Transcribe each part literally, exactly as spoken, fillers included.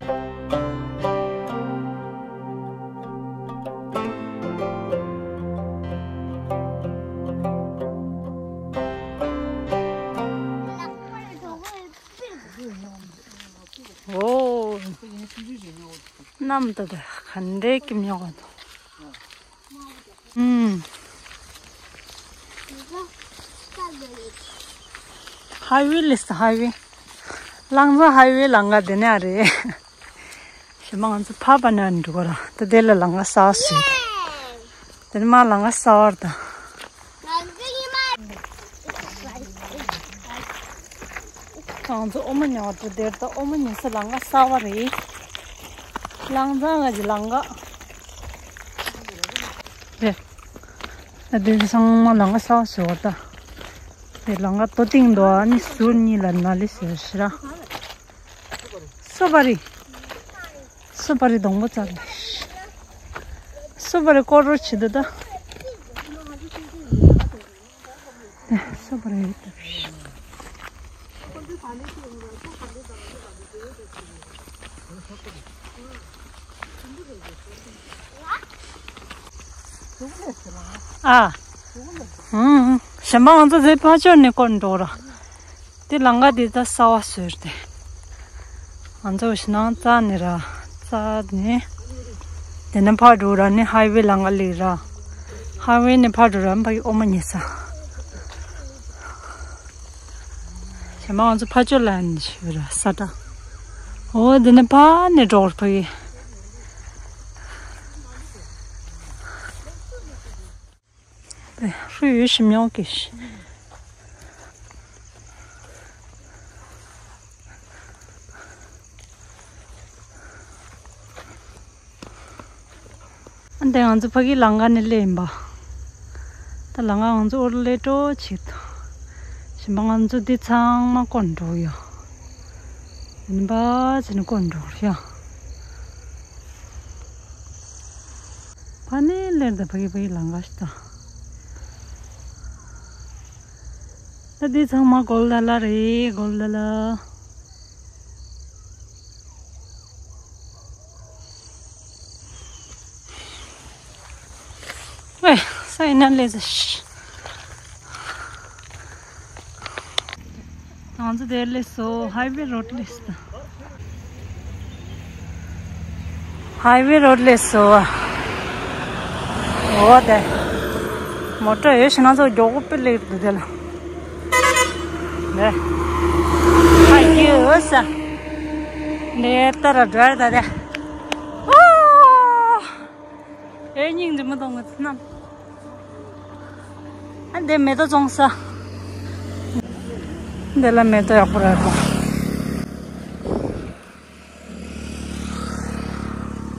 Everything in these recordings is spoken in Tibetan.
ཨོ། གནམ་ད་ད་ག་འདྲའི་སྐྱིད་ཉོག་ག་འདུག་ཨུམ། ཧའི་ཝེ་ལས་ཧའི་ཝེ། ལང་ཚོ་ཧའི་ཝེ་ལང་ག་དེ་ནས་རེད། ཞེ་མ་ང་ཚོ་ཕ་པ་ན་འགྲོ་ག་ར་ད་དེ་ལ་ལང་ག་ས་སུ། དེ་ནས་མ་ལང་ག་ས་བར་ད། ང་ཚོ་ཨོ་མ་ཉོ་བར་འགྲོ་དེར་ད་ཨོ་མ་ཉོ་ས་ལང་ག་ས་བ་རེད། ལང་ཚང་ང་ཅི་ལང་ག་རེད། ད་དེ་ཚང་མ་ལང་ག་ས་བ་ཟེར་བ་ད། དེ་ལང་ག་ཏོ་ཏིང་དོ་ཨ་ནི་ཟུར་གཉིས་ལ་ན་ལི་ཟེར་ཤི་ར། སོ་པ་རི། སོ་པ་རི་སྡོང་པོ་ཙམ་རེད། སོ་པ་རི་སྐོར་རོ་བྱེད་དུ་ད། སོ་པ་རི་ཡོད་ད། ཨ། ཧུང་། གཞན་པ་ང་ཚོ་དེ་ཕ་ཕྱོགས་ནས་སྐོར་འགྲོ་ར། དེ་ལང་ག་དེ་ད་ས་བ་ཟེར་ཏེ། ང་ཚོ་ཞི་ནང་རྩ་ནས་ར། རྩ་ནས། དེ་ནས་ཕར་འགྲོ་ར་ནི་ཧའི་ཝེ་ལང་ག་ལི་ར། ཧའི་ཝེ་ནས་ཕར་འགྲོ་ར་ཕ་གི་ཨོ་མ་ཉེ་ས། ཞེ་མ་ང་ཚོ་ཕ་ཕྱོགས་ལ་ནི་ཞུ་ར་ས་ད། ཨོ་དེ་ནས་ཕར་ནས་འགྲོ་ར་ཕ་གི། ཧྲུའུ་ཡུས་ཞིམ་ཡོང་གི་ཤི། ཨ་འདི་ང་ཚོ་ཕ་གི་ལང་ག་ནས་སླེབས་ཡིན་པ། ད་ལང་ག་ང་ཚོ་འོར་སླེབས་འགྲོ་ཆེད་དུ། ཞིམ་པ་ང་ཚོ་འདི་ཚང་མ་སྐོར་འགྲོ་ཡོད། ཡིན་པ་ཚེ་ནི་སྐོར་འགྲོ་ཡོད། ཕ་ནི་ལེར་ད་ཕ་གི་ཕ་གི་ལང་ག་ཤི་ད། ད་འདི་ཚང་མ་གོལ་ལ་ལ་རེད་གོལ་ལ་ལ། ཝེ། ས་ཡིན་ན་ལེ་ཟ་ཤི། ང་ཚོ་དེར་སླེབས་སོང་། ཧའི་ཝེ་རོད་སླེབས་སོང་། ཧའི་ཝེ་རོད་སླེབས་སོང་། འོ་དེ། མོ་ཊ་ཡོད་ཤི་ན་ཚོ་མགྱོགས་པོ་སླེབས་འདུག་དེ་ལ། ནེ། ཧའི་ཝེ་འོ་ས། ནེ་ཏ་ར་འགྲོ་ཡ་ད་དེ། ཨོ། ཨེ་སྙིང་རྗེ་མོ་གཏོང་གི་ཚེ་ན། ཨ་འདི་མེ་ཏོག་བཙོང་ས། འདི་ལ་མེ་ཏོག་ཡག་པོ་རག་གོ།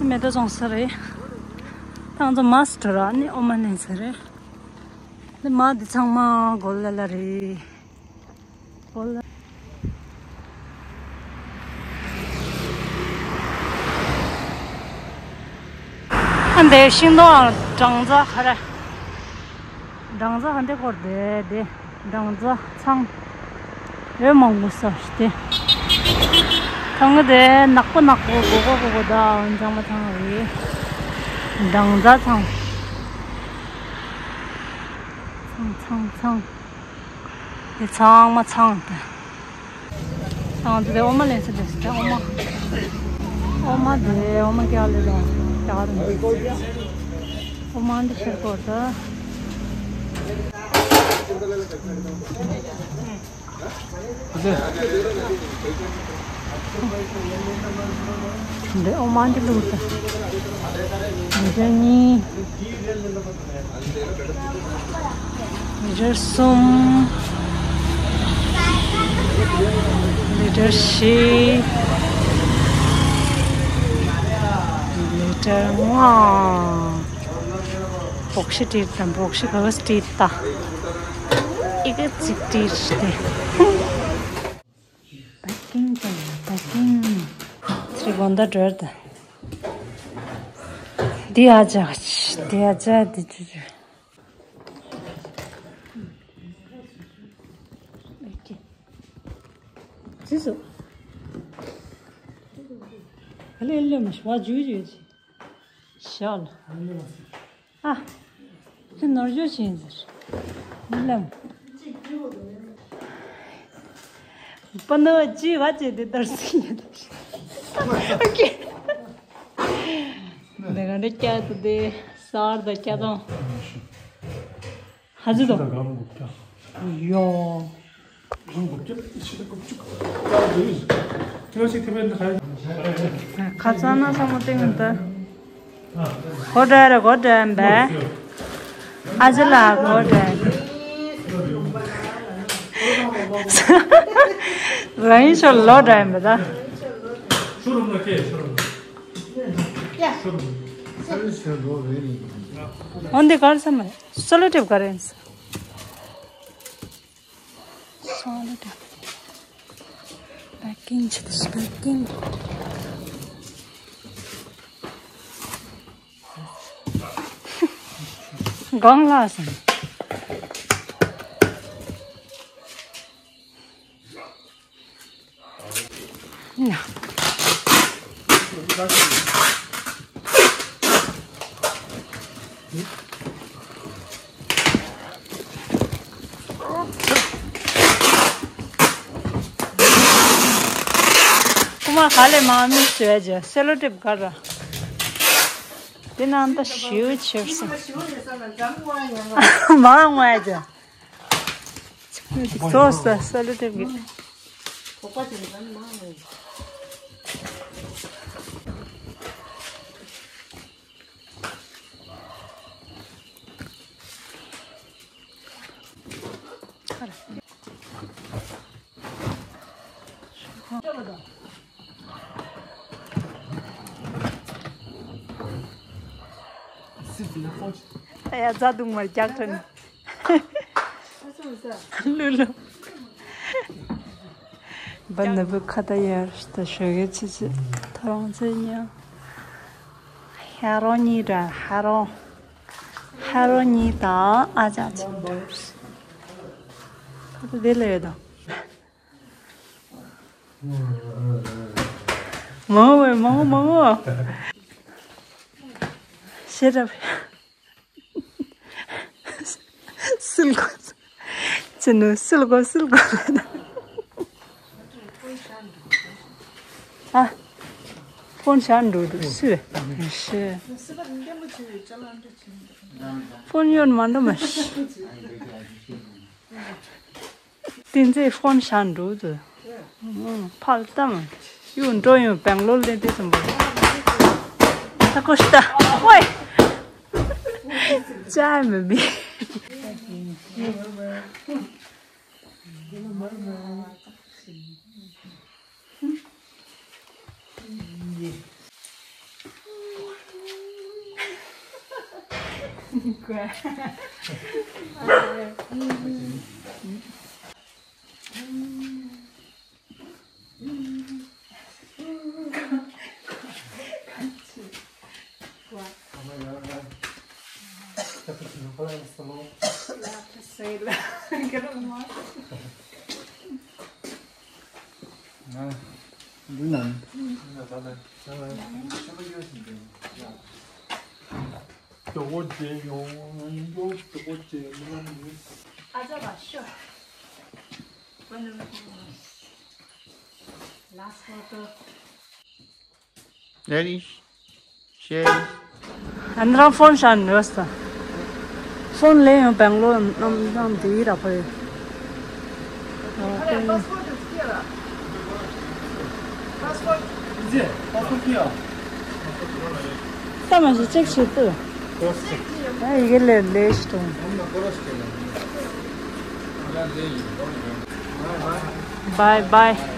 མེ་ཏོག་བཙོང་ས་རེད། ད་ང་ཚོ་མ་སི་ཊར་ཨ་ནི་ཨོ་མ་ལེན་ས་རེད། འདི་མ་འདི་ཚང་མ་གོ་ལ་ལ་རེད། ཨ་འདི་ཤིང་སྡོང་སྦྲང་རྩི་ཧ་ར། སྦྲང་རྩི་ཧ་འདི་སྐོར་དེ་དེ་སྦྲང་རྩི་ཚང་། ཡོད་མང་པོ་ས་ཞིག་དེ། ཚང་གི་དེ་ནག་པོ་ནག་པོ་སྒོར་སྒོར་སྒོར་སྒོར་ད་འཇང་མ་ཚང་རེད། སྦྲང་རྩི་ཚང་། ཚང་ཚང་ཚང་། དེ་ཚང་མ་ཚང་དེ། ང་ཚོ་དེ་འོ་མ་ལེན་ས་དེ་ཟེར་ཏེ་འོ་མ། འོ་མ་དེ་འོ་མ་ཀྱག་ལེ་ལོ་ཀྱག་རེད། འོ་མ་འདི་ཤར་སྐོར་ད། འདི་འོ་མ་འདི་བླུགས་ད། མི་ཊར་གཉིས། མི་ཊར་གསུམ། མི་ཊར་བཞི། མི་ཊར་ལྔ། སྦྲགས་ཤིག་བྲིས་དང་སྦྲགས་ཤིག་ག་ག་བྲིས་ད། ཨི་ག་ཚིག་བྲིས་ཏེ། པ་ཀིང་དང་པ་ཀིང་། ཚེ་རིང་དགོང་དག་འགྲོ་ཡར་དང་། འདི་ཨ་ཅག་འདི་ཨ་ཅག་འདི་ཅི་ཅི། ཨོ་ཁེ། ཅི་སོ། ལེ་ལེ་མ་ཤ་ཇུ་ཇུ་ཇི། ཤལ། ཨ། ཁྱོད་ནོར་ཇོ་ཆེན་ཟེར། ལམ། པ་ནོ་ཅི་བ་ཅེ་དེ་དར་སི་ཡ་དེ། ཨོ་ཀེ། འདི་ག་འདྲ་སྐྱ་དུ་དེ་སར་ད་སྐྱ་དང་། ཧ་ཟི་དང་། ཡོ། ཁ་ཚང་ན་ས་མོ་ཏིང་ད། གོ་འདྲ་ར་གོ་འདྲ་འབའ། ཨ་ཅེ་ལ་གོ་འདྲ། རང་ཡིན་ཤོ་ལོ་འདྲ་འབའ་ད། འོན་ཏེ་གར་ས་མ་སོ་ལོ་ཊེབ་ག་རེ་ཡིན། སོ་ལོ་ཊེབ། པེ་ཀིང་ཆེ་ཏིས་པེ་ཀིང་། གང་ལ་སོང་། ན། ཁོ་མ་ཧ་ལས་མ་མི་ཟེར་ཡ་ཇ་སེ་ལོ་ཊེབ་ག་ར། དེ་ནང་ད་ཞིའུ་ཆེར་སོང་། མ་ང་ཡ་ཇ། སོ་སོ་སེ་ལོ་ཊེབ་གི། ཡ་རྫ་དུང་མར་རྒྱག་ཐོན། ལུ་ལུ། བ་ནི་བུ་ཁ་ད་ཡར་ད་ཞོ་གེ་ཚི་ཚི་ཐ་རོང་ཚེ་ཉ། ཧ་རོ་ཉི་ར་ཧ་རོ། ཧ་རོ་ཉི་ད་ཨ་ཅག་ཚི། ཁ་ད་དེ་ལ་ཡོད་དོ། མང་བས་མང་མང་བ། ཤེས་རབ། སིལ་གོ། ཅི་ནུ་སིལ་གོ་སིལ་གོ། ཨ། ཕོན་ཤར་འགྲོ་འདུག་སུ། ཤེས། ཕོན་ཡོད་མ་འགྲོ་མ། བསྟན་འཛིན་ཧྥོན་ཤང་འགྲོ་དུ། ཕལ་ཏམ། ཡུ་འགྲོ་ཡུ་སྦེང་ལོར་ལེན་ཏེ་སམ་བྷོ། ད་ཀོ་ཤི་ད། ཝེ། ཅའི་མི་བི། Last photo. Ready? Cheers. ཨ་ནི་རང་ཕོན་ཤར་ནོས་ད། ཕོན་ལེན་ཡོང་སྦེང་ལོར་ནམ་ནམ་དེ་ཡི་ར་ཕ་ཡོད། ད་མ་ཞིག་ཅེག་བྱེད་དུ། ཨ་ཡི་གེ་ལས་ལས་ཤི་ཏོང་། Bye bye.